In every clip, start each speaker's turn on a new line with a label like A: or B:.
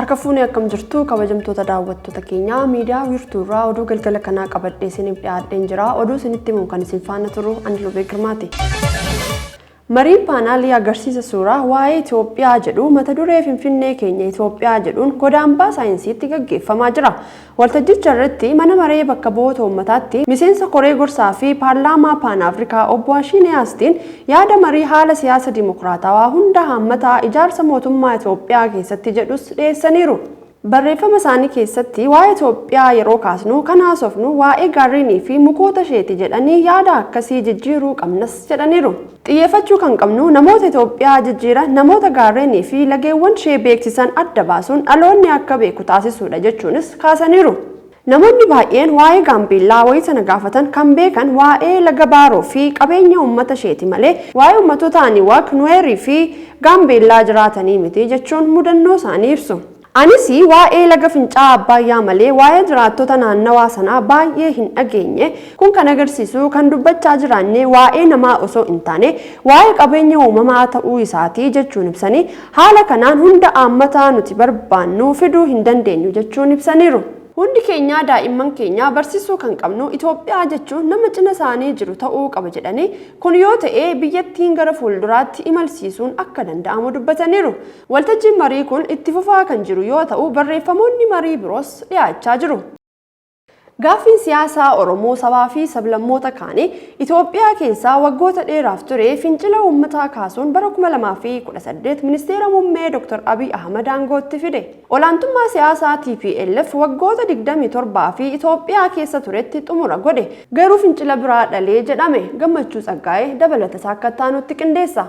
A: Harka fuunee akkam jirtu kabajamtoota daawwattoota keenyaa miidiyaa wiirtuu irraa oduu galgala kanaa qabadhee isiniif dhiyaadheen jira. Oduu isinitti himuun kan isin faana turu ani Lubee Girmaati. Mariin paanaalii agarsiisa suuraa waa'ee Itoophiyaa jedhu mata duree Finfinnee keenya Itoophiyaa jedhuun godaambaa saayinsiitti gaggeeffamaa jira. Waltajjicha irratti Mana Maree Bakka Bu'oota Uummataatti miseensa koree gorsaa fi Paarlaamaa Paan Afrikaa Obbo Ashiinee Astiin yaada marii haala siyaasa dimokiraatawaa hunda haammataa ijaarsa mootummaa Itoophiyaa keessatti jedhus dhiyeessaniiru. Barreeffama isaanii keessatti waa'ee Itoophiyaa yeroo kaasnu kan haasofnu waa'ee gaarreenii fi mukoota isheeti jedhanii yaada akkasii jijjiiruu qabnas jedhaniiru. Xiyyeeffachuu kan qabnu namoota Itoophiyaa jijjiiran, namoota gaarreenii fi lageewwan ishee beeksisan adda baasuun dhaloonni akka beeku taasisuudha jechuunis kaasaniiru. Namoonni baay'een waa'ee Gaambeellaa wayita na gaafatan kan beekan waa'ee laga Baaroo fi qabeenya uummata isheeti malee waa'ee uummattoota Aniwaak, Nuweerii fi Gaambeellaa jiraatanii miti jechuun mudannoo isaanii ibsu. Anis waa'ee laga Fincaa'aa Abbaayyaa malee waa'ee jiraattota naannawaa sanaa baay'ee hin dhageenye. Kun kan agarsiisu kan dubbachaa jiraanne waa'ee namaa osoo hin taane waa'ee qabeenya uumamaa ta'uu isaati jechuun ibsanii, haala kanaan hunda aammataa nuti barbaannu fiduu hin dandeenyu jechuun ibsaniiru. Hundi keenyaa daa'imman keenya barsiisuu kan qabnu Itoophiyaa jechuun nama cina isaanii jiru ta'uu qaba jedhanii, kun yoo ta'e biyyattiin gara fuulduraatti imalsiisuun akka danda'amu dubbataniiru. Waltajjiin marii kun itti fufaa kan jiru yoo ta'u, barreeffamoonni marii biroos dhiyaachaa jiru. Gaaffiin siyaasaa Oromoo sabaa fi sablammoota kaanii Itoophiyaa keessaa waggoota dheeraaf ture fincila uummataa kaasuun bara 2018 ministeera muummee Dr. Abiy Ahmad aangootti fide. Olaantummaa siyaasaa tplf waggoota 27 fi Itoophiyaa keessa turetti xumura godhe. Garuu fincila biraa dhalee jedhame. Gammachuu Tsaggaayee dabalata isaa akka itti aanutti qindeessa.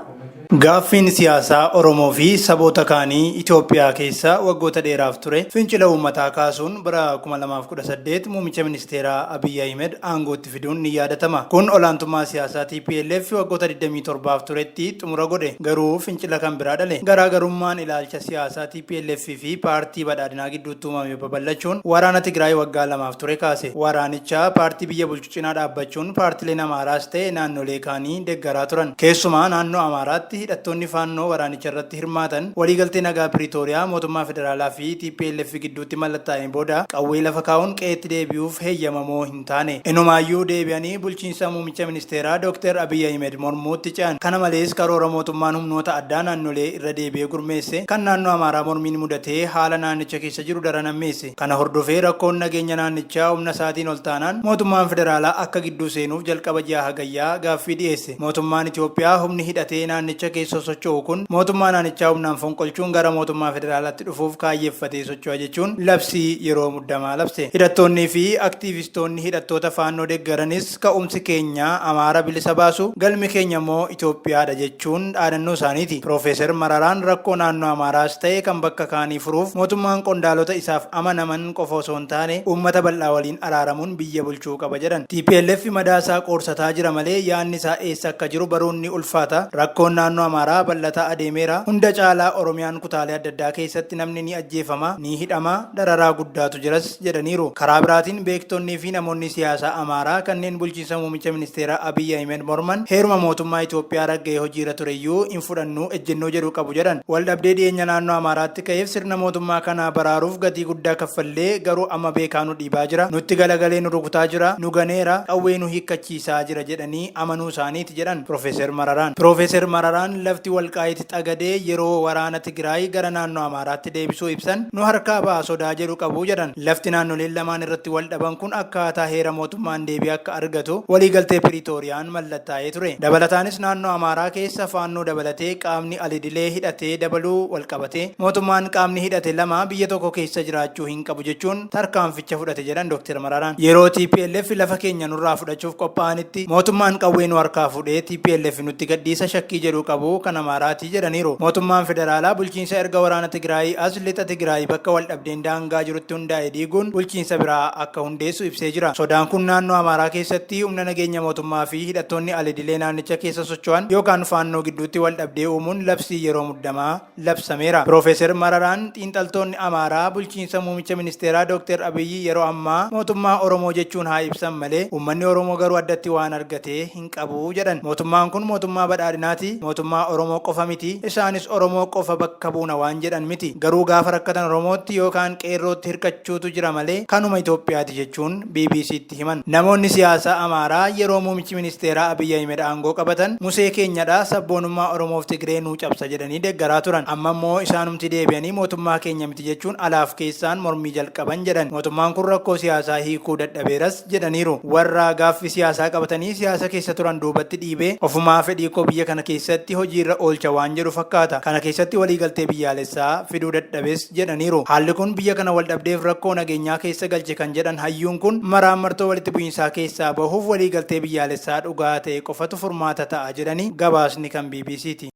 B: Gaaffiin siyaasaa Oromoo fi saboota kaanii Itoophiyaa keessa waggoota dheeraaf ture fincila uummataa kaasuun bara 2018 muummicha ministeeraa Abiy Ahimed aangootti fiduun ni yaadatama. Kun olaantummaa siyaasaa tplf waggoota 27f turetti xumura godhe. Garuu fincila kan biraa dhale. Garaagarummaan ilaalcha siyaasaa tplf fi paartii Badhaadhinaa gidduutti uumame babal'achuun waraana Tigraay waggaa lamaaf ture kaase. Waraanicha paartii biyya bulchu cinaa dhaabbachuun paartileen Amaaraas ta'e naannolee kaanii deggaraa turan. Keessumaa naannoo Amaaraatti hidhattoonni Faannoo waraanicharratti hirmaatan waliigaltee nagaa Piriitooriyaa mootummaa federaalaa fi tplf gidduutti mallattaa'een booda qawwee lafa kaa'uun qe'eetti deebi'uuf heeyyamamoo hin taane. Inumaayyuu deebi'anii bulchiinsa muumicha ministeeraa Dooktar Abiy Ahimed mormuutti ce'an. Kana malees karoora mootummaan humnoota addaa naannolee irra deebi'ee gurmeesse kan naannoo Amaaraa mormiin mudatee haala naannicha keessa jiru daran hammeesse. Kana hordofee rakkoon nageenya naannichaa humna isaatiin ol taanaan mootummaan federaalaa akka gidduu seenuuf jalqaba ji'a Hagayyaa gaaffii dhiyeesse. Mootummaan Itoophiyaa humni hidhatee naannicha keessa socho'u kun mootummaa naanichaa humnaan fonqolchuun gara mootummaa federaalaatti dhufuuf kaayyeffatee socho'a jechuun labsii yeroo muddamaa labse. Hidhattoonnii fi aktiivistoonni hidhattoota Faannoo deggaranis ka'umsi keenya Amaara bilisa baasu, galmi keenya immoo Itoophiyaadha jechuun dhaadannoo isaaniiti. Piroofeesar Mararaan rakkoo naannoo Amaaraas ta'e kan bakka kaanii furuuf mootummaan qondaalota isaaf amanaman qofa osoo hin taane uummata bal'aa waliin araaramuun biyya bulchuu qaba jedhan. Tplf madaa isaa qoorsataa jira malee yaadni isaa eessa akka jiru baruun ni ulfaata. Rakkoon naannoo Amaaraa bal'ataa adeemeera. Hunda caalaa Oromiyaan kutaalee adda addaa keessatti namni ni ajjeefama, ni hidhama, dararaa guddaatu jiras jedhaniiru. Karaa biraatiin beektonnii fi namoonni siyaasaa Amaaraa kanneen bulchiinsa muumicha ministeeraa Abiy Ahimed morman heeruma mootummaa Itoophiyaa ragga'ee hojiirra tureyyuu hin fudhannu ejjennoo jedhu qabu jedhan. Waldhabdee dhiyeenya naannoo Amaaraatti ka'eef sirna mootummaa kanaa baraaruuf gatii guddaa kaffallee garuu amma beekaa nu dhiibaa jira, nutti galagalee nu rukutaa jira, nu ganeera, qawwee nu hiikkachiisaa jira jedhanii amanuu isaaniiti jedhan Piroofeeser Mararaan. Piroofeeser Mararaan lafti Walqaayit Xagadee yeroo waraana Tigraay gara naannoo Amaaraatti deebisuu ibsan nu harkaa ba'a sodaa jedhu qabu jedhan. Lafti naannoleen lamaan irratti waldhaban kun akkaataa heera mootummaan deebii akka argatu waliigaltee Piriitooriyaan mallattaa'ee ture. Dabalataanis naannoo Amaaraa keessa Faannoo dabalatee qaamni al-idilee hidhatee dabaluu walqabatee mootummaan qaamni hidhate lama biyya tokko keessa jiraachuu hin qabu jechuun tarkaanficha fudhate jedhan Dooktar Mararaan. Yeroo tplf lafa keenya nurraa fudhachuuf qophaa'anitti mootummaan qawwee nu harkaa fuudhee tplf nutti gadhiisa shakkii jedhu qabu kan Amaaraati jedhaniiru. Mootummaan federaalaa bulchiinsa erga waraana Tigraayii as lixa Tigraay bakka waldhabdeen daangaa jirutti hundaa'e diiguun bulchiinsa biraa akka hundeessu ibsee jira. Sodaan kun naannoo Amaaraa keessatti humna nageenya mootummaa fi hidhattoonni al-idilee naannicha keessa socho'an yookaan Faannoo gidduutti waldhabdee uumuun labsii yeroo muddamaa labsameera. Piroofeesar Mararaan xiinxaltoonni Amaaraa bulchiinsa muumicha ministeeraa Dooktar Abiyyi yeroo ammaa mootummaa Oromoo jechuun haa ibsan malee uummanni Oromoo garuu addatti waan argate hin qabu jedhan. Mootummaan kun mootummaa badhaadhinaati. Mootummaa Mootummaa Oromoo qofa miti, isaanis Oromoo qofa bakka buuna waan jedhan miti. Garuu gaafa rakkatan Oromootti yookaan qeerrootti hirkachuutu jira malee kanuma Itoophiyaati jechuun BBCtti himan. Namoonni siyaasaa Amaaraa yeroo Muumichi Ministeeraa Abiy Ahimed aangoo qabatan Musee keenyadha, sabboonummaa Oromoof Tigree nuu cabsa jedhanii deggaraa turan. Amma immoo isaanumti deebi'anii mootummaa keenya miti jechuun alaaf keessaan mormii jalqaban jedhan. Mootummaan kun rakkoo siyaasaa hiikuu dadhabeeras jedhaniiru. Warra gaaffi siyaasaa qabatanii siyaasa keessa turan duubatti dhiibee ofumaa fedhii koo biyya kana keessatti hojiirra oolcha waan jedhu fakkaata. Kana keessatti waliigaltee biyyaalessaa fiduu dadhabes jedhaniiru. Haalli kun biyya kana waldhabdeef rakkoo nageenyaa keessa galche kan jedhan hayyuun kun maraammartoo walitti bu'iinsaa keessaa bahuuf waliigaltee biyyaalessaa dhugaa ta'e qofatu furmaata ta'a jedhani gabaasni kan BBCti.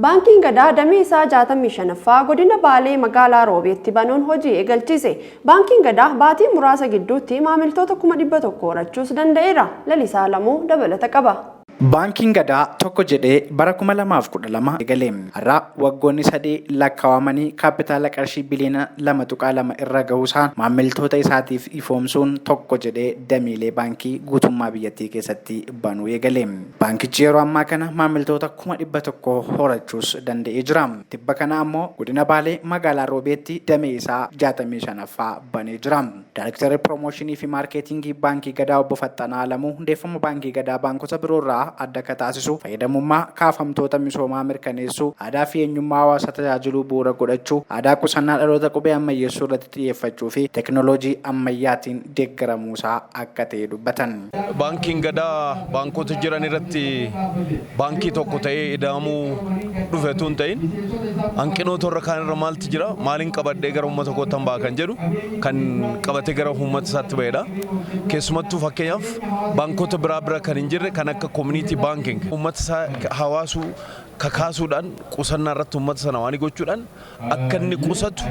A: Baankiin Gadaa damee isaa 65ffaa Godina Baalee Magaalaa Roobeetti banuun hojii eegalchiise. Baankiin Gadaa baatii muraasa gidduutti maamiltoota 100,000 horachuus danda'eera. Lalisaa Alamuu dabalata qaba.
C: Baankiin Gadaa tokko jedhee bara 2012 eegale. Har'a waggoonni sadii lakkaawamanii kaappitaala qarshii biliyoona 2.2 irra gahuusaa maammiltoota isaatiif ifoomsuun tokko jedhee dameelee baankii guutummaa biyyattii keessatti banuu eegale. Baankichi yeroo ammaa kana maamiltoota 100,000 horachuus danda'ee jira. Tibba kana ammoo Godina Baalee Magaalaa Roobeetti damee isaa 65ffaa banee jira. Daarektarri Piroomooshinii fi Maarkeetiingii Baankii Gadaa Obbo Faxxanaa Alamuu hundeeffama Baankii Gadaa baankota biroorraa adda akka taasisu fayyadamummaa kaafamtoota misoomaa mirkaneessuu, aadaa fi eenyummaa hawaasa tajaajiluu bu'uura godhachuu, aadaa qusannaa dhaloota qubee ammayyeessuu irratti xiyyeeffachuu fi teeknooloojii ammayyaatiin deeggaramuusaa akka ta'e dubbatan.
D: Baankiin Gadaa baankota jiran irratti baankii tokko ta'ee ida'amuu dhufe utuu hin ta'in hanqinoota warra kaan irra maaltu jira maaliin qabadhee gara uummata koottan ba'a kan jedhu kan qabatee gara uummata isaatti ba'edha. Keessumattuu fakkeenyaaf baankota biraa bira kan hin jirre kan akka community banking uummata isaa hawaasuu kakaasuudhaan qusannaa irratti uummata sana waan gochuudhaan akka inni qusatu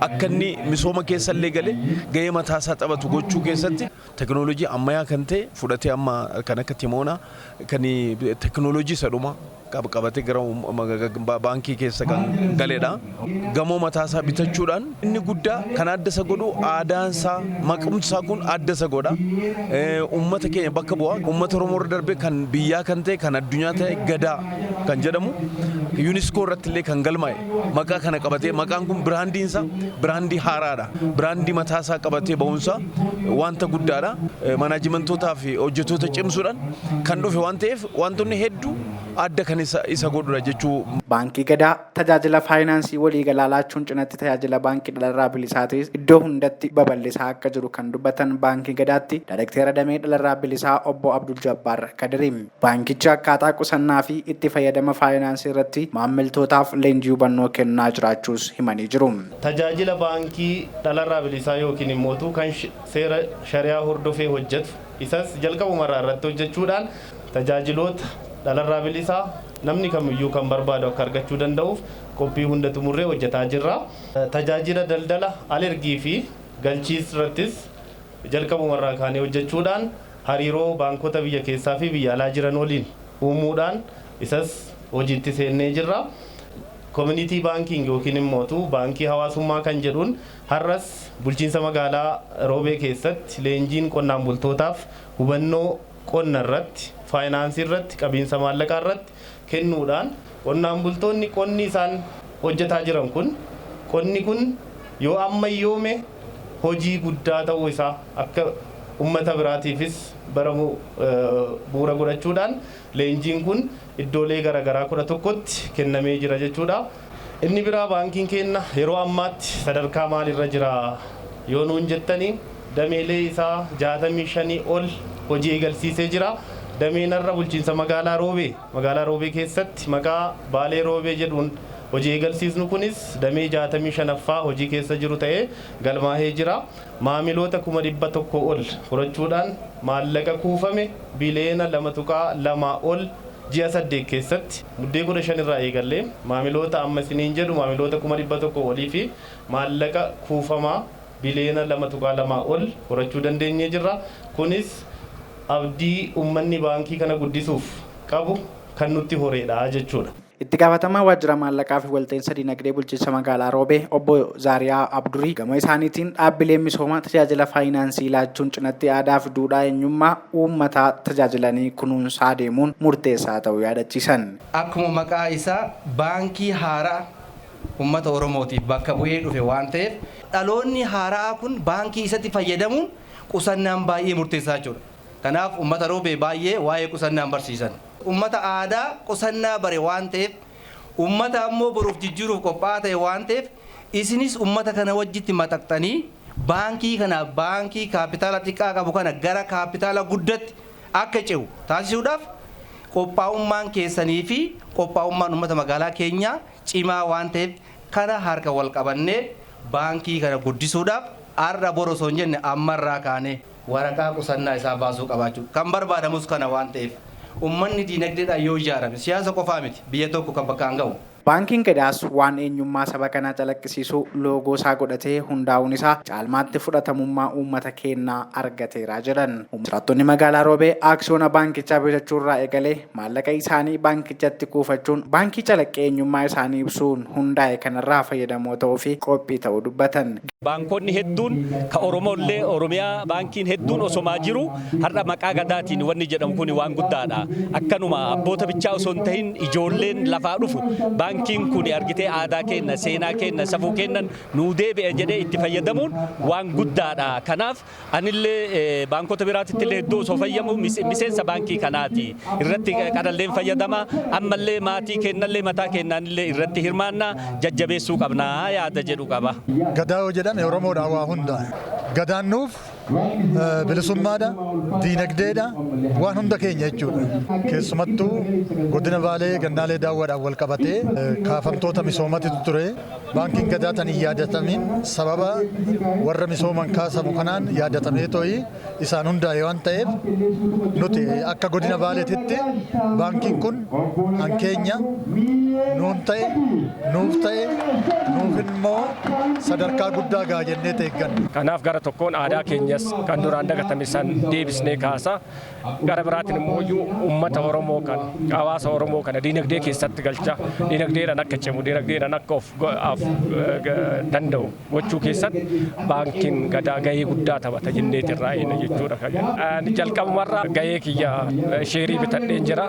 D: akka inni misooma keessa illee galee gahee mataa isaa taphatu gochuu keessatti teknooloojii ammayyaa kan ta'e fudhatee amma kan akka Timoonaa kan teknooloojii isa dhuma qabatee gara baankii keessa kan galeedha. Gamoo mataa isaa bitachuudhaan inni guddaa kan adda isa godhu aadaan isaa maqumsi isaa kun adda isa godha. Uummata keenya bakka bu'a. Uummata Oromoo irra darbee kan biyyaa kan ta'e kan addunyaa ta'e Gadaa kan jedhamu UNESCO irratti illee kan galmaa'e maqaa kana qabatee maqaan kun biraandiin isaa biraandii haaraadha. Biraandii mataa isaa qabatee ba'uunsaa wanta guddaadha. Manaajimentootaa fi hojjettoota cimsuudhaan kan dhufe waan ta'eef wantoonni hedduu adda kan isa godhudha jechuu.
C: Baankii Gadaa tajaajila faayinaansii waliigalaa laachuun cinatti tajaajila baankii dhalarraa bilisaa ta'es iddoo hundatti babal'isaa akka jiru kan dubbatan Baankii Gadaatti Daayirektera Damee Dhalarraa Bilisaa Obbo Abdul Jabbaar Kadiri. Baankichi akkaataa qusannaa fi itti fayyadama faayinaansii irratti maammiltootaaf leenjii hubannoo kennaa jiraachuus himanii jiru.
E: Tajaajila baankii dhalarraa bilisaa yookiin immootu kan seera shari'aa hordofee hojjetu isas jalqabumarraa irratti hojjechuudhaan tajaajiloota dhalarraa bilisaa namni kamiyyuu kan barbaadu akka argachuu danda'uuf qophii hunda xumurree hojjetaa jirra. Tajaajila daldala alergii fi galchiis irrattis jalqabumarraa kaanee hojjechuudhaan hariiroo baankota biyya keessaa fi biyya alaa jiran waliin uumuudhaan isas hojiitti seennee jirra. Community banking yookiin immootu baankii hawaasummaa kan jedhuun har'as bulchiinsa magaalaa Roobee keessatti leenjiin qonnaan bultootaaf hubannoo qonna irratti, faayinaansii irratti, qabiinsa maallaqaa irratti kennuudhaan qonnaan bultoonni qonni isaan hojjetaa jiran kun qonni kun yoo ammayyoome hojii guddaa ta'uu isaa akka ummata biraatiifis baramu bu'uura godhachuudhaan leenjiin kun iddoolee garaagaraa 11tti kennamee jira jechuudha. Inni biraa baankiin keenya yeroo ammaatti sadarkaa maalirra jira yoo nuun jettanii dameelee isaa 65 ol hojii eegalsiisee jira. Dameen har'a bulchiinsa magaalaa Roobee magaalaa Roobee keessatti maqaa Baalee Roobee jedhuun hojii eegalsiisnu kunis damee 65ffaa hojii keessa jiru ta'ee galmaahee jira. Maamiloota 100,000 ol horachuudhaan maallaqa kuufame biliyoona 2.2 ol ji'a 8 keessatti muddee 15 irraa eegallee maamiloota amma isiniin jedhu maamiloota 100,000 olii fi maallaqa kuufamaa biliyoona 2.2 ol horachuu dandeenyee jirra. Kunis abdii uummanni baankii kana guddisuuf qabu kan nutti horeedha jechuudha.
C: Itti gaafatamaa waajjira maallaqaa fi walta'iinsa dinagdee bulchiinsa magaalaa Roobee obbo Zaariyaa Abdurii gama isaaniitiin dhaabbileen misoomaa tajaajila faayinaansii laachuun cinatti aadaa fi duudhaa eenyummaa uummataa tajaajilanii kunuunsaa deemuun murteessaa ta'uu yaadachiisan.
F: Akkuma maqaa isaa baankii haaraa uummata Oromootiif bakka bu'ee dhufe waan ta'eef, dhaloonni haaraa kun baankii isatti fayyadamuun qusannaan baay'ee murteessaa jechuudha. Kanaaf uummata Roobee baay'ee waa'ee qusannaan barsiisan. Uummata aadaa qusannaa bare waan ta'eef, uummata ammoo boruuf jijjiiruuf qophaa'aa ta'e waan ta'eef, isinis uummata kana wajjitti maxaqxanii baankii kana, baankii kaapitaala xiqqaa qabu kana, gara kaapitaala guddatti akka ce'u taasisuudhaaf qophaa'ummaan keessanii fi qophaa'ummaan uummata magaalaa keenyaa cimaa waan ta'eef, kana harka wal qabannee baankii kana guddisuudhaaf har'a bor osoo hin jenne ammarraa kaanee waraqaa qusannaa isaa baasuu qabaachuu kan barbaadamus kana waan ta'eef, uummanni diinagdeedhaan yoo ijaarame siyaasa qofaa miti, biyya tokko kan bakkaan ga'u.
C: Baankiin Gadaas waan eenyummaa saba kanaa calaqqisiisu loogoo isaa godhatee hundaa'uun isaa caalmaatti fudhatamummaa uummata keenyaa argateera jedhan. Jiraattonni magaalaa Roobee aaksiyoona baankichaa bitachuu irraa eegalee maallaqa isaanii baankichatti kuufachuun baankii calaqqee eenyummaa isaanii ibsuun hundaa'e kanarraa fayyadamoo ta'uu fi qophii ta'uu dubbatan.
G: Baankonni hedduun ka Oromollee, Oromiyaa baankiin hedduun osomaa jiru, har'a maqaa Gadaatiin wanni jedhamu kun waan guddaadha. Akkanuma abboota bichaa osoo hin tahin, ijoolleen lafaa dhufu baankiin kun argitee aadaa kenna, seenaa kenna, safuu kennan nuu deebi'e jedhee itti fayyadamuun waan guddaadha. Kanaaf anillee baankota biraatitti illee hedduu osoo fayyamu miseensa baankii kanaati. Irratti qaralleen fayyadama, ammallee maatii kennallee mataa kennaanillee irratti hirmaannaa jajjabeessuu qabnaa yaada jedhu qaba.
H: Gadaa yoo jedhame Oromoodhaan waa hunda. Gadaan nuuf bilisummaadha, diinagdeedha, waan hunda keenya jechuudha. Keessumattuu godina Baalee Gannaalee Daawwaadhaan wal qabatee kaafamtoota misoomatitu ture. Baankiin Gadaa tan hin yaadatamin sababa warra misooman kaasamu kanaan yaadatamee to'i isaan hundaa'e waan ta'eef, nuti akka godina Baaleetitti baankiin kun hankeenya nuun ta'e, nuuf ta'e, nuuf immoo sadarkaa guddaa ga'a jennee eegganna.
I: Kanaaf gara tokkoon aadaa keenyas kan duraan dagatame san deebisnee kaasa. Gara biraatiin immoo uummata Oromoo kana, hawaasa Oromoo kana diinagdee keessatti galcha. Diinagdeedhaan akka cimu, diinagdeedhaan akka of danda'u gochuu keessatti baankiin Gadaa gahee guddaa taphata jenneeti irraa eegna jechuudha. Jalqabumarraa gahee kiyya sheerii bitadheen jira.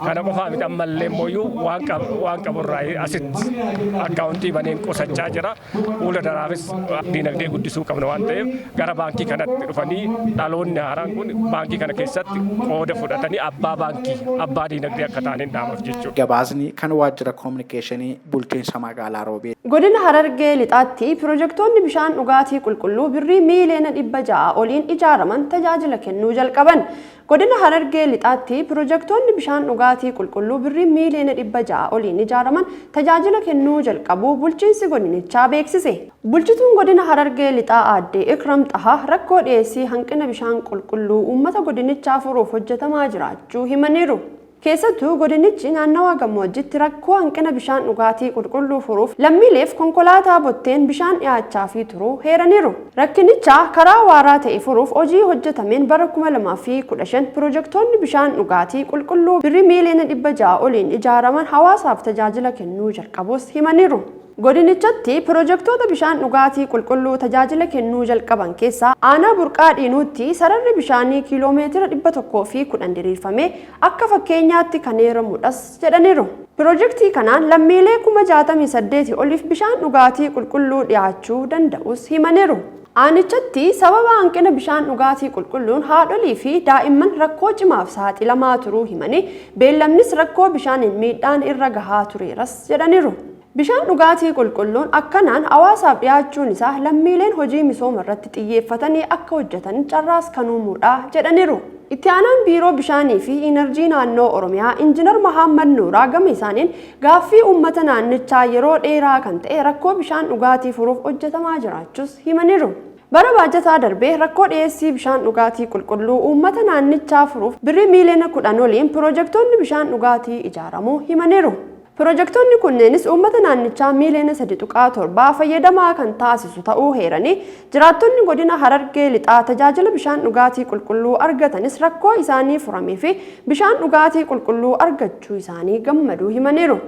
I: Kana qofaa miti, ammallee immoo waan qaburraa asitti akkaawuntii baneen qusachaa jira. Fuula duraafis diinagdee guddisuu qabna waan ta'eef, gara baankii kanatti dhufanii dhaloonni haaraan kun baankii kana keessatti qooda fudhatanii abbaa baankii, abbaa diinagdee akka ta'an hin dhaamaf jechuudha.
C: Gabaasni kan waajjira koominikeeshinii bulchiinsa magaalaa Roobee.
A: Godina Harargee Lixaatti pirojektoonni bishaan dhugaatii qulqulluu birrii miiliyoona 600 oliin ijaaraman tajaajila kennuu jalqaban. Godina Harargee Lixaatti pirojektoonni bishaan dhugaatii qulqulluu birrii miiliyoona 600 oliin ijaaraman tajaajila kennuu jalqabuu bulchiinsi godinichaa beeksise. Bulchituun godina Harargee Lixaa aadde Ikram Xahaa rakkoo dhiyeessii hanqina bishaan qulqulluu uummata godinichaa furuuf hojjetamaa jiraachuu himaniiru. Keessattuu godinichi naannawa gammoojjitti rakkoo hanqina bishaan dhugaatii qulqulluu furuuf lammiileef konkolaataa botteen bishaan dhiyaachaa fi turuu heeraniiru. Rakkinicha karaa waaraa ta'e furuuf hojii hojjetameen bara 2015 pirojektoonni bishaan dhugaatii qulqulluu birrii miiliyoona 600 oliin ijaaraman hawaasaaf tajaajila kennuu jalqabus himaniiru. Godinichatti pirojektoota bishaan dhugaatii qulqulluu tajaajila kennuu jalqaban keessaa aanaa Burqaa Dhiinuutti sararri bishaanii kiiloomeetira 110 diriirfamee akka fakkeenyaatti kan eeramudhas jedhaniiru. Pirojektii kanaan lammiilee 68,000 oliif bishaan dhugaatii qulqulluu dhiyaachuu danda'us himaniiru. Aanichatti sababa hanqina bishaan dhugaatii qulqulluun haadholii fi daa'imman rakkoo cimaaf saaxilamaa turuu himanii, beellamnis rakkoo bishaaniin miidhaan irra gahaa tureeras jedhaniiru. Bishaan dhugaatii qulqulluun akkanaan hawaasaaf dhiyaachuun isaa lammiileen hojii misooma irratti xiyyeeffatanii akka hojjetan carraas kan uumuudha jedhaniiru. Itti aanaan biiroo bishaanii fi inerjii naannoo Oromiyaa Injiinar Mahammad Nuuraa gama isaaniin gaaffii uummata naannichaa yeroo dheeraa kan ta'e rakkoo bishaan dhugaatii furuuf hojjetamaa jiraachuus himaniiru. Bara baajataa darbee rakkoo dhiyeessii bishaan dhugaatii qulqulluu uummata naannichaa furuuf birrii miiliyoona 10 oliin pirojektoonni bishaan dhugaatii ijaaramuu himaniiru. Pirojektoonni kunneenis uummata naannichaa miiliyoona 3.7 fayyadamaa kan taasisu ta'uu heeranii, jiraattonni godina Harargee Lixaa tajaajila bishaan dhugaatii qulqulluu argatanis rakkoo isaanii furamee fi bishaan dhugaatii qulqulluu argachuu isaanii gammaduu himaniiru.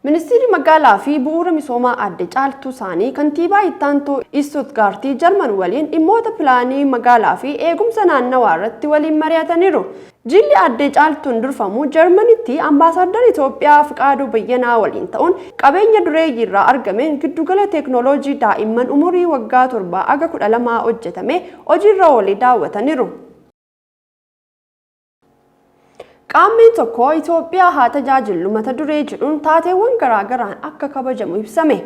A: Ministeerri magaalaa fi bu'uura misoomaa Aadde Caaltuu Saanii kantiibaa ittaantuu Istuutgaartii Jarman waliin dhimmoota pilaanii magaalaa fi eegumsa naannawaa irratti waliin mari'ataniiru. Jilli Aadde Caaltuun durfamu Jarmanitti ambaasaaddar Itoophiyaa Fiqaaduu Bayyanaa waliin ta'uun qabeenya dureeyyii irraa argameen giddugala teeknooloojii daa'imman umurii waggaa 7 aga 12 hojjetame hojiirra oolee daawwataniiru. Qaammeen tokko Itoophiyaa haa tajaajillu mata duree jedhuun taateewwan garaagaraan akka kabajamu ibsame.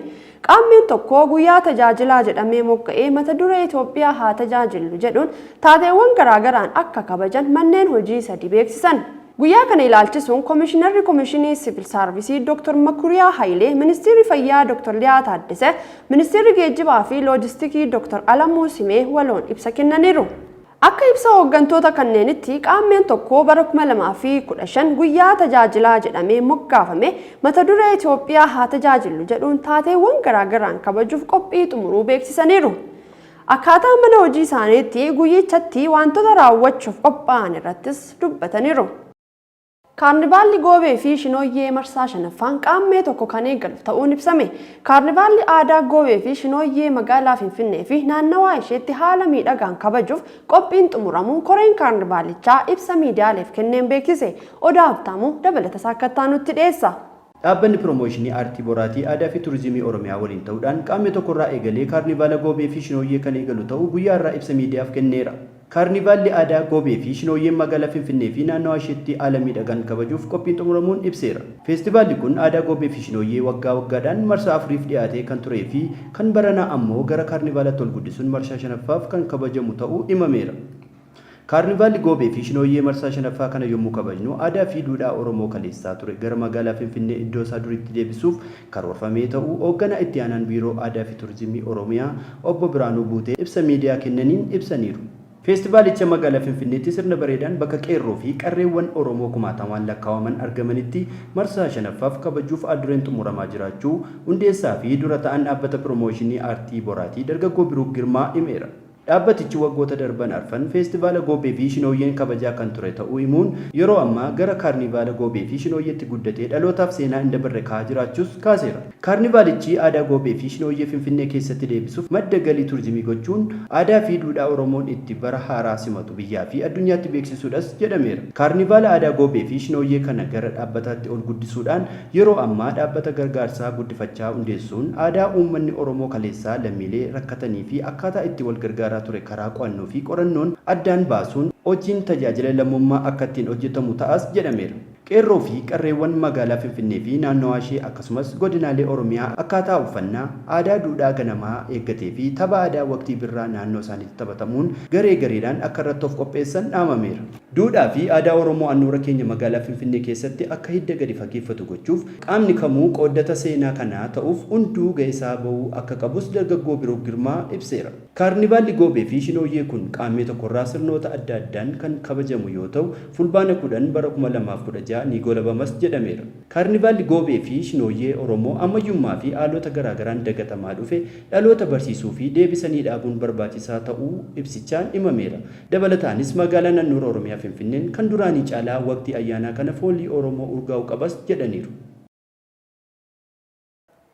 A: Qaammeen tokko guyyaa tajaajilaa jedhamee mogga'ee mata duree Itoophiyaa haa tajaajillu jedhuun taateewwan garaagaraan akka kabajan manneen hojii sadi beeksisan. Guyyaa kana ilaalchisuun Komishinarri Komishinii Siviil Saarvisii Dr. Makuriyaa Hayilee, Ministeerri Fayyaa Dr. Liyaa Taaddese, Ministeerri Geejjibaa fi Loojistikii Dr. Alamuu Simee waloon ibsa kennaniiru. Akka ibsa hooggantoota kanneenitti qaammeen tokko bara 2015 guyyaa tajaajilaa jedhamee moggaafame mata duree Itoophiyaa haa tajaajillu jedhuun taateewwan garaagaraan kabajuuf qophii xumuruu beeksisaniiru. Akkaataa mana hojii isaaniitti guyyichatti wantoota raawwachuuf qophaa'an irrattis dubbataniiru. Kaarnivaalli Goobee fi Shinooyyee marsaa shanaffaan qaammee tokko kan eegalu ta'uun ibsame. Kaarnivaalli aadaa Goobee fi Shinooyyee magaalaa Finfinnee fi naannawaa isheetti haala miidhagaan kabajuuf qophiin xumuramuu koreen kaarnivaalichaa ibsa miidiyaaleef kenneen beeksise. Odaa Habtaamuu dabalata saakattaa nutti dhiyeessa.
J: Dhaabbanni Piroomooshinii Aartii Boraatii Aadaa fi Turizimii Oromiyaa waliin ta'uudhaan qaammee tokkorraa eegalee Kaarnivaala Goobee fi Shinooyyee kan eegalu ta'uu guyyaa har'aa ibsa miidiyaaf kenneera. Kaarnivaalli aadaa Goobee fi Shinooyyeen magaalaa Finfinnee fi naannawaa isheetti haala miidhagaan kabajuuf qophiin xumuramuun ibseera. Feestivaalli kun aadaa Goobee fi Shinooyyee waggaa waggaadhaan marsaa afuriif dhiyaatee kan turee fi kan baranaa ammoo gara kaarnivaalatti ol guddisuun marsaa shanaffaaf kan kabajamu ta'uu himameera. Kaarnivaalli Goobee fi Shinooyyee marsaa shanaffaa kana yommuu kabajnu aadaa fi duudhaa Oromoo kaleessaa ture gara magaalaa Finfinnee iddoo isaa duriitti deebisuuf karoorfamee ta'uu hoogganaa itti aanaan Biiroo Aadaa fi Turizimii Oromiyaa Obbo Biraanuu Buutee ibsa miidiyaa kennaniin ibsaniiru. Feestivaalicha magaalaa Finfinneetti sirna bareedaan bakka qeerroo fi qarreewwan Oromoo kumaatamaan lakkaawaman argamanitti marsaa shanaffaaf kabajuuf haaldureen xumuramaa jiraachuu hundeessaa fi dura ta'an dhaabbata Piroomooshinii Aartii Boraatii dargaggoo Biruuk Girmaa himeera. Dhaabbatichi waggoota darban arfan feestivaala Goobee fi Shinooyyeen kabajaa kan ture ta'uu himuun yeroo ammaa gara kaarnivaala Goobee fi Shinooyyeetti guddatee dhalootaaf seenaa hin dabarre kaa'aa jiraachuus kaaseera. Kaarnivaalichi aadaa Goobee fi Shinooyyee Finfinnee keessatti deebisuuf madda galii turizimii gochuun aadaa fi duudhaa Oromoon itti bara haaraa simatu biyyaa fi addunyaatti beeksisuudhas jedhameera. Kaarnivaala aadaa Goobee fi Shinooyyee kana gara dhaabbataatti ol guddisuudhaan yeroo ammaa dhaabbata gargaarsaa guddifachaa hundeessuun aadaa uummanni Oromoo kaleessaa lammiilee rakkatanii fi akkaataa itti wal gargaaraa ture karaa qo'annoo fi qorannoon addaan baasuun hojiin tajaajila lammummaa akka ittiin hojjetamu ta'as jedhameera. Qeerroo fi qarreewwan magaalaa Finfinnee fi naannawaa ishee akkasumas godinaalee Oromiyaa akkaataa uffannaa aadaa duudhaa ganamaa eeggatee fi tapha aadaa waqtii birraa naannoo isaaniitti taphatamuun garee gareedhaan akka irratti of qopheessan dhaamameera. Duudhaa fi aadaa Oromoo handhuura keenya magaalaa Finfinnee keessatti akka hidda gadi fageeffatu gochuuf qaamni kamuu qooddata seenaa kanaa ta'uuf hunduu ga'eesaa bahuu akka qabus dargaggoo Biruuk Girmaa ibseera. Kaarnivaalli Goobee fi Shinooyyee kun qaammee tokkorraa sirnoota adda addaan kan kabajamu yoo ta'u fulbaana 10 bara 2016 ni golabamas jedhameera. Kaarnivaalli Goobee fi Shinooyyee Oromoo ammayyummaa fi haalota garaagaraan dagatamaa dhufe dhaloota barsiisuu fi deebisanii dhaabuun barbaachisaa ta'uu ibsichaan himameera. Dabalataanis magaalaan handhuura Oromiyaa Finfinneen kan duraanii caalaa waqtii ayyaanaa kana foolii Oromoo urgaa'u qabas jedhaniiru.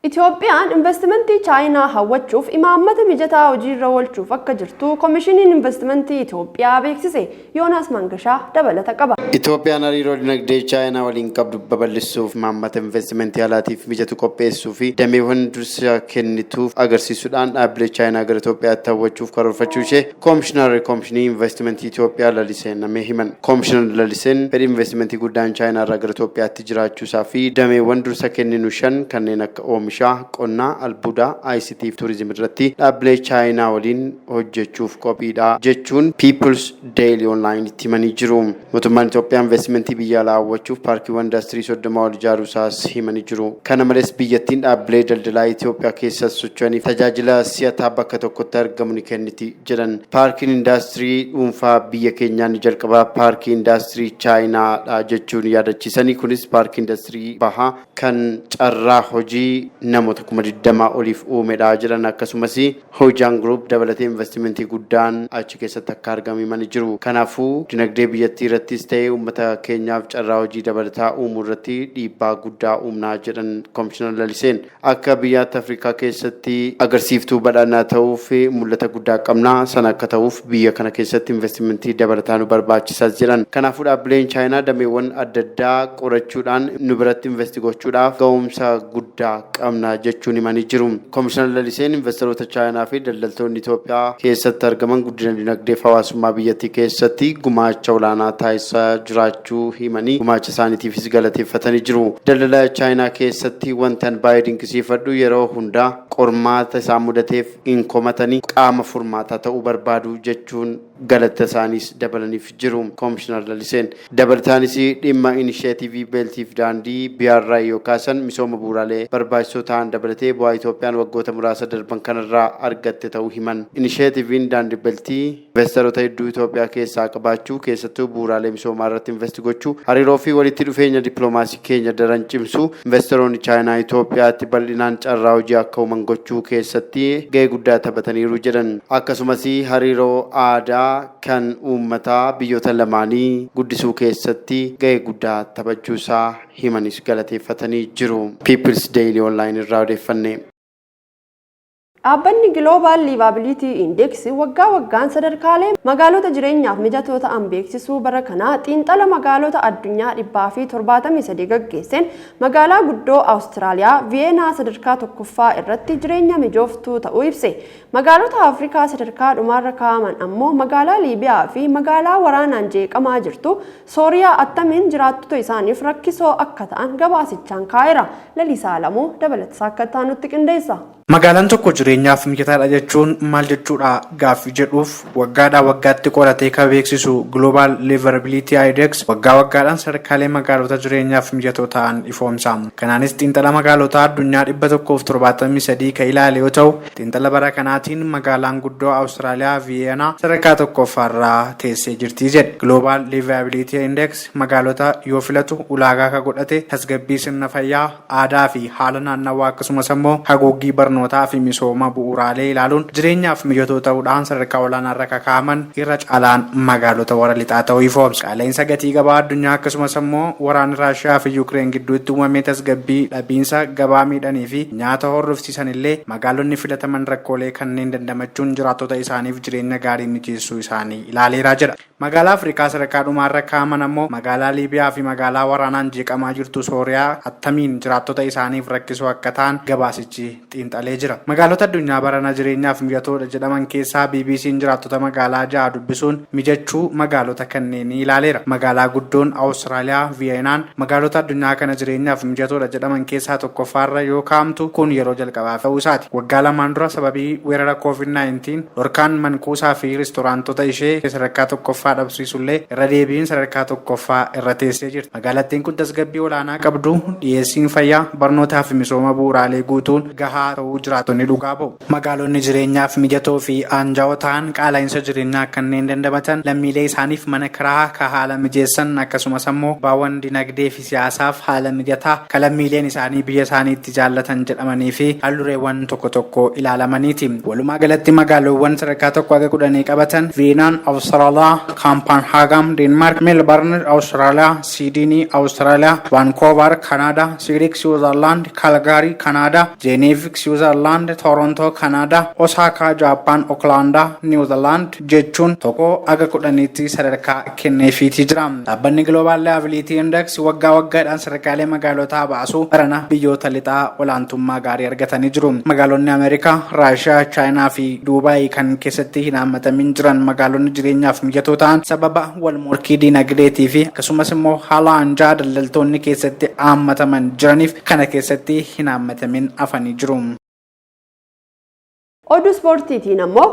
A: Itoophiyaan investimentii Chaayinaa hawwachuuf imaammata mijataa hojiirra oolchuuf akka jirtu Komishiniin Investimentii Itoophiyaa beeksise. Yoonaas Mangashaa dabalata qaba.
K: Itoophiyaan hariiroo dinagdee Chaayinaa waliin qabdu babal'isuuf imaammata investimentii alaatiif mijatu qopheessuu fi dameewwan dursa kennituuf agarsiisuudhaan dhaabbilee Chaayinaa gara Itoophiyaatti hawwachuuf karoorfachuu ishee Koomishinarri Koomishinii Investimentii Itoophiyaa Laliseen Namee himan. Koomishinar Laliseen fedhii investimentii guddaan Chaayinaa irraa gara Itoophiyaatti jiraachuu isaa fi dameewwan dursa kenninu shan kanneen akka oomishaa, qonnaa, albuudaa, ICT fi turizimii irratti dhaabbilee Chaayinaa waliin hojjechuuf qophiidha jechuun People's Daily Online itti himanii jiru. Mootummaan Itoophiyaa investimentii biyya alaa hawwachuuf paarkiiwwan indaastirii 30 ol ijaaruu isaas himanii jiru. Kana malees biyyattiin dhaabbilee daldalaa Itoophiyaa keessa socho'aniif tajaajila si'ataa bakka tokkotti argamu ni kenniti jedhan. Paarkiin indaastirii dhuunfaa biyya keenyaa ni jalqabaa paarkii indaastirii Chaayinaadha jechuun yaadachiisanii kunis paarkii indaastirii bahaa kan carraa hojii namoota 20,000 oliif uumedha jedhan. Akkasumas Hojaan Group dabalatee investimentii guddaan achi keessatti akka argamu himanii jiru. Kanaafuu dinagdee biyyattii irrattis ta'ee uummata keenyaaf carraa hojii dabalataa uumuu irratti dhiibbaa guddaa uumnaa jedhan Komishinar Laliseen. Akka biyyaatti Afrikaa keessatti agarsiiftuu badhaadhinaa ta'uuf mul'ata guddaa qabna. Sana akka ta'uuf biyya kana keessatti investimentii dabalataa nu barbaachisaas jedhan. Kanaafuu dhaabbileen Chaayinaa dameewwan adda addaa qorachuudhaan nu biratti investi gochuudhaaf ga'umsa guddaa qabna jechuun himanii jiru. Komishinar Laliseen investoroota Chaayinaa fi daldaltoonni Itoophiyaa keessatti argaman guddina dinagdee fi hawaasummaa biyyattii keessatti gumaacha olaanaa taasisaa jiraachuu himanii gumaacha isaaniitiifis galateeffatanii jiru. Daldala Chaayinaa keessatti wanti ani baay'ee dinqisiifadhu yeroo hundaa qormaata isaan mudateef hin komatanii, qaama furmaataa ta'uu barbaadu jechuun galata isaaniis dabalaniif jiru Komishinar Laliseen. Dabalataanis dhimma inisheetivii beeltiif daandii BRI yoo kaasan, misooma bu'uuraalee barbaachisoo ta'an dabalatee bu'aa Itoophiyaan waggoota muraasa darban kanarraa argatte ta'uu himan. Inisheetiviin daandii beeltii investoroota hedduu Itoophiyaa keessaa qabaachuu, keessattuu bu'uuraalee misoomaa irratti investi gochuu, hariiroo fi walitti dhufeenya dippiloomaasii keenya daran cimsuu, investoroonni Chaayinaa Itoophiyaatti bal'inaan carraa hojii akka uuman gochuu keessatti gahee guddaa taphataniiru jedhan. Akkasumas hariiroo aadaa kan uummataa biyyoota lamaanii guddisuu keessatti gahee guddaa taphachuusaa himanis galateeffatanii jiru. People's Daily Online irraa odeeffanne.
A: Dhaabbanni Global Livability Index waggaa waggaan sadarkaalee magaalota jireenyaaf mijatoo ta'an beeksisuu bara kanaa xiinxala magaalota addunyaa 173 gaggeesseen magaalaa guddoo Awustiraaliyaa Viyeenaa sadarkaa tokkoffaa irratti jireenya mijooftuu ta'uu ibse. Magaalota Afrikaa sadarkaa dhumaarra kaa'aman ammoo magaalaa Liibiyaa fi magaalaa waraanaan jeeqamaa jirtu Sooriyaa attamiin jiraattota isaaniif rakkisoo akka ta'an gabaasichaan kaa'eera. Lalisaa Alamuu dabalatasaa akka taanutti qindeessa.
C: Magaalaan tokko jireenyaaf mijataadha jechuun maal jechuudha gaaffii jedhuuf, waggaadhaa waggaatti qoratee kan beeksisu Global Livability Index waggaa waggaadhaan sadarkaalee magaalota jireenyaaf mijatoo ta'an ifoomsa. Kanaanis xiinxala magaalota addunyaa 173 kan ilaale yoo ta'u, xiinxala bara kanaatiin magaalaan guddoo Awustiraaliyaa Viyeenaa sadarkaa tokkoffaarraa teessee jirti jedhe. Global Livability Index magaalota yoo filatu ulaagaa ka godhate tasgabbii sirna fayyaa, aadaa fi haala naannawaa, akkasumas ammoo haguuggii barnootaa fi misooma bu'uuraalee ilaaluun jireenyaaf mijatoo ta'uudhaan sadarkaa olaanaarra kakaa'aman irra caalaan magaalota warra lixaa ta'uu ifoomsa. Qaala'insa gatii gabaa addunyaa, akkasumas ammoo waraanni Raashiyaa fi Yuukireen gidduutti uumamee tasgabbii dhabiinsa gabaa miidhanii fi nyaata hordofsiisan illee magaalonni filataman rakkoolee kanneen dandamachuun jiraattota isaaniif jireenya gaarii mijeessuu isaanii ilaaleeraa jedha. Magaalaa Afrikaa sadarkaa dhumaarra kaa'aman ammoo magaalaa Liibiyaa fi magaalaa waraanaan jeeqamaa jirtu Sooriyaa attamiin jiraattota isaaniif rakkisoo akka ta'an gabaasichi xiinxalee jira. Magaalota addunyaa barana jireenyaaf mijatoodha jedhaman keessaa BBC'n jiraattota magaalaa ja'a dubbisuun mijachuu magaalota kanneenii ilaaleera. Magaalaa guddoon Awustiraaliyaa Viyeenaan magaalota addunyaa kana jireenyaaf mijatoodha jedhaman keessaa tokkoffaarra yoo kaa'amtu kun yeroo jalqabaaf ta'uu isaati. Waggaa 2n dura sababii weerara COVID-19 dhorkaan mankuusaa fi ristoraantota ishee sadarkaa tokkoffaa dhabsiisullee irra deebiin sadarkaa tokkoffaa irra teessee jirti. Magaalattiin kun tasgabbii olaanaa qabdu, dhiyeessiin fayyaa, barnootaa fi misooma bu'uuraalee guutuun gahaa ta'uu jiraattonni dhugaa ba'u. Magaalonni jireenyaaf mijatoo fi aanjaa'oo ta'an qaala'insa jireenyaa kanneen dandamatan, lammiilee isaaniif mana kiraa ka haala mijeessan, akkasumas ammoo baawwan dinagdee fi siyaasaaf haala mijataa ka lammiileen isaanii biyya isaanii itti jaallatan jedhamanii fi haaldureewwan tokko tokko ilaalamaniiti. Walumaa galatti magaaloowwan sadarkaa 1 haga 10 qabatan Veenaan Awustiraaliyaa, Kaampaanhaagam Deenmaark, Meelbarn Awustiraaliyaa, Siidinii Awustiraaliyaa, Vaankoovar Kanaadaa, Siirik Siwiizerlaand, Kaalgaarii Kanaadaa, Jeeneev Siwiizerlaand, Toorontoo Kanaadaa, Osaakaa Jaappaan, Oklaandaa Niwuzilaand jechuun 1 haga 10tti sadarkaa kenneefiitii jira. Dhaabbanni Global Liability Index waggaa waggaadhaan sadarkaalee magaalotaa baasu barana biyyoota lixaa olaantummaa gaarii argatanii jiru. Magaalonni Ameerikaa, Raashiyaa, Chaayinaa fi Duubaay kan keessatti hin hammatamin jiran magaalonni jireenyaaf mijatoo ta'an sababa wal morkii dinagdeetii fi akkasumas immoo haala anjaa daldaltoonni keessatti hammataman jiraniif kana keessatti hin hammatamin hafanii jiru.
A: Oduu ispoortiitiin ammoo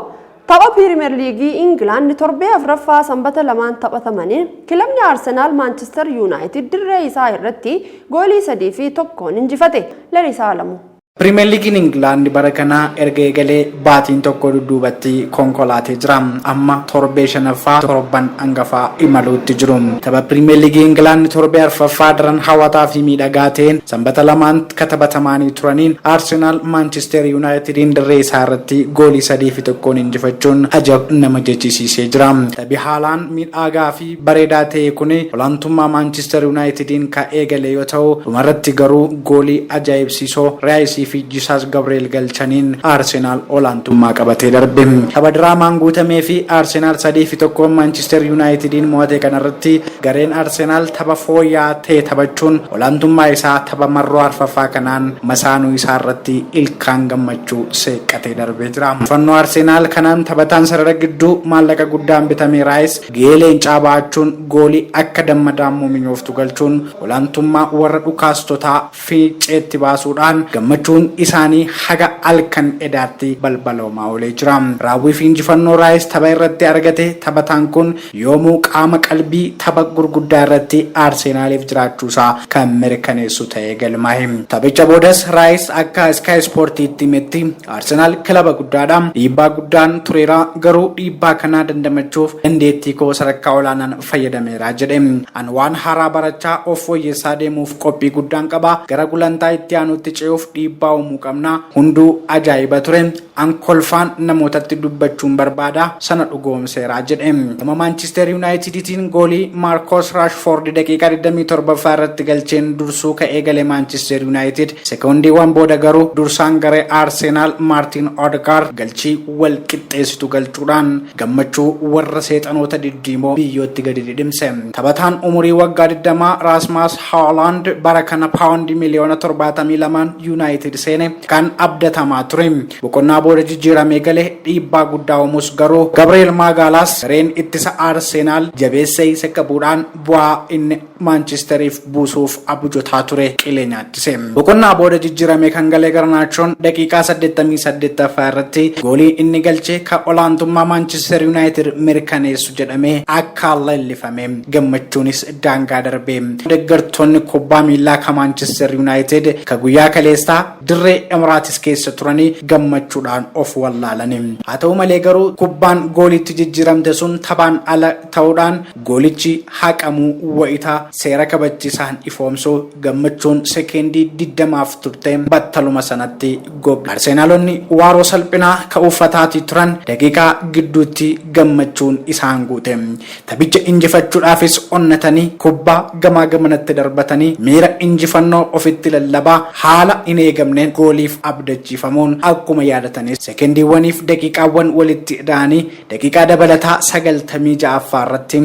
A: tapha Pirimeer Liigii Ingilaand torbee afuraffaa sanbata lamaan taphatamaniin kilabni Arsenaal Maanchister Yuunaayitid dirree isaa irratti goolii 3 fi 1n injifate. Lalisaa Alamuu.
C: Pirimeer Liigiin Ingilaand bara kanaa erga eegalee baatiin tokko dudduubatti konkolaatee jira. Amma torbee shanaffaa torban hangafaa imaluutti jiru. Tapha Pirimeer Liigii Ingilaand torbee arfaffaa daran hawwataa fi miidhagaa ta'een sanbata lamaan taphatamanii turaniin Arsenaal Maanchister Yuunaayitediin dirree isaa irratti goolii 3-1 injifachuun ajab nama jechisiisee jira. Taphi haalaan miidhagaa fi bareedaa ta'e kun olaantummaa Maanchister Yuunaayitediin kan eegale yoo ta'u, dhumarratti garuu goolii ajaa'ibsiisoo Raayisii fi Jisaas Gabriel galchaniin Arsenaal olaantummaa qabatee darbe. Tapha diraamaan guutamee fi Arsenaal 3-1 Maanchister Yuunaayitediin mo'ate kanarratti gareen Arsenaal tapha fooyya'aa ta'e taphachuun olaantummaa isaa tapha marroo arfaffaa kanaan masaanuu isaa irratti ilkaan gammachuu seeqqatee darbee jira. Injifannoo Arsenaal kanaan taphataan sarara gidduu maallaqa guddaan bitame Raayis gahee leencaa ba'achuun goolii akka damma daammoo minyooftu galchuun olaantummaa warra dhukaastotaa fiiceetti baasuudhaan gammachuun isaanii haga halkan edaatti balbaloomaa oolee jira. Raawwii fi injifannoo Raayis tapha irratti argate taphataan kun yoomuu qaama qalbii tapha gurguddaa irratti Arsenaaliif jiraachuusaa kan mirkaneessu ta'ee galmaa'e. Taphicha boodas Raayis akka Sky Sportiitti himetti Arsenaal kilaba guddaadha. Dhiibbaa guddaan tureera, garuu dhiibbaa kanaa dandamachuuf dandeettii koo sadarkaa olaanaan fayyadameera jedhe. An waan haaraa barachaa of fooyyessaa deemuuf qophii guddaan qaba. Gara gulantaa itti aanutti ce'uuf dhiibbaa uumuu qabna. Hunduu ajaa'iba ture. An kolfaan namootatti dubbachuun barbaada. Sana dhugoomseera jedhe. Gama Maanchister Yuunaayitediitiin goolii Maarkos Raashfoord daqiiqaa 27ffaa irratti galcheen dursuu ka'ee gale Maanchister Yuunaayitid sekoondiiwwan booda garuu dursaan garee Arsenaal Maartiin Odegaard galchii wal qixxeessitu galchuudhaan gammachuu warra seexanoota diddiimoo biyyootti gadi dhidhimse. Taphataan umurii waggaa 20 Raasmaas Haalaand bara kana paawundii miliyoona 72 Yuunaayitid seene kan abdatamaa ture. Boqonnaa booda jijjiiramee gale dhiibbaa guddaa uumuus garuu Gabriel Maagaalaas gareen ittisa Arsenaal jabeessee isa qabuudhaan bu'aa inni Maanchesteriif buusuuf abjuutaa ture qilee nyaachise. Boqonnaa booda jijjiiramee kan gale Garnaachoon daqiiqaa 88ffaa irratti goolii inni galche kan olaantummaa Maanchister Yuunaayitid mirkaneessu jedhamee akka leellifame gammachuunis daangaa darbe. Deeggartoonni kubbaa miillaa kan Maanchister Yuunaayitid kan guyyaa kaleessaa dirree Emiraatis keessa turanii gammachuudhaan of wallaalani. Haa ta'u malee garuu kubbaan goolitti jijjiiramte sun taphaan ala ta'uudhaan goolichi haqamuu wayitaa seera kabachiisaan ifoomsuu gammachuun sekeendii 20 turte battaluma sanatti gogge. Arsenaalonni waaroo salphinaa ka uffataatii turan daqiiqaa gidduutti gammachuun isaan guute. Taphicha injifachuudhaafis onnatanii kubbaa gamaa gamanatti darbatanii miira injifannoo ofitti lallabaa haala hin eegamneen gooliif abdachiifamuun akkuma yaadatanis sekendiiwwaniif daqiiqaawwan walitti hidhanii daqiiqaa dabalataa 96ffaa irratti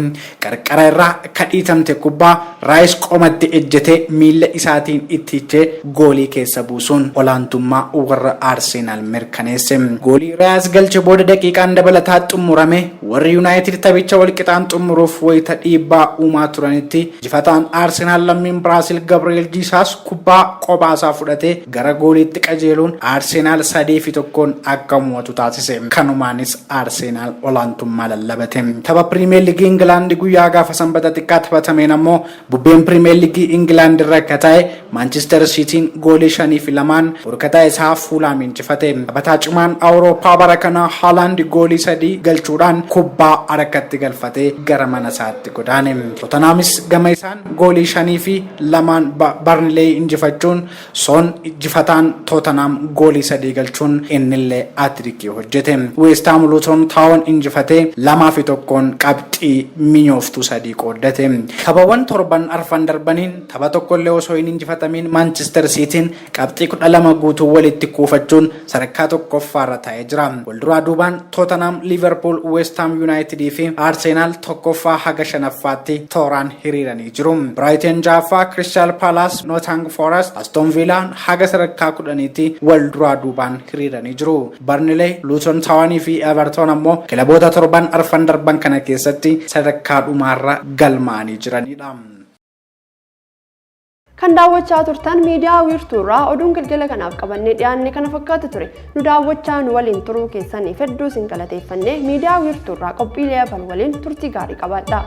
C: qarqara irraa kadhiitamte kubbaa Raayis qomatti ejjetee miilla isaatiin ittiichee goolii keessa buusuun olaantummaa warra Arsenaal mirkaneesse. Goolii Raayis galche booda daqiiqaan dabalataa xumurame warri Yuunaayitid taphicha walqixaan xumuruuf wayita dhiibbaa uumaa turanitti jifataan Arsenaal lammiin Biraazil Gabriel Jiisaas kubbaa qophaasaa fudhatee gara gooliitti qajeeluun Arsenaal 3-1 akka mo'atu taasise. Kanumaanis Arsenaal olaantummaa lallabate. Tapha Pirimeer Liigii Ingilaand guyyaa gaafa sanbata xiqqaa taphatameen ammoo bubbeen Pirimeer Liigii Ingilaand irra akka ta'e Maanchister Siitiin goolii 5-2 morkataa isaa Fuulaam injifate. Taphataa cimaan Awurooppaa bara kana Haalaand goolii 3 galchuudhaan kubbaa harkatti galfatee gara mana isaatti godaane. Tootanaamis gama isaan goolii 5-2 Barnilee injifachuun Soon jifataan Tootenaam goolii 3 galchuun innillee aatirikii hojjete. Weestaam Luuton Taawon injifatee 2-1 qabxii minyooftuu 3 qooddate. Taphawwan torban arfan darbaniin tapha tokkollee osoo hin injifatamiin Maanchister Siitiin qabxii 12 guutuu walitti kuufachuun sadarkaa tokkoffaarra taa'ee jira. Walduraa duubaan Tootenaam, Liiverpuul, Weestaam Yuunaayitidii fi Arseenaal tokkoffaa haga shanaffaatti tooraan hiriiranii jiru. Biraayiten ja'affaa, Kiristaal Paalaas, Nootaang Foorest, Aston Viilaan haga sadarkaa 10tti wal duraa duubaan hiriiranii jiru. Barnilee, Luuton Taawanii fi Everton ammoo kilaboota torban arfan darban kana keessatti sadarkaa dhumaarra galmaa'anii jiranidha.
A: Kan daawwachaa turtan miidiyaa wiirtuurraa oduun galgala kanaaf qabannee dhiyaanne kana fakkaatu ture. Nu daawwachaa nu waliin turuu keessaniif hedduu isin galateeffannee miidiyaa wiirtuurraa qophiilee hafan waliin turtii gaarii qabaadhaa.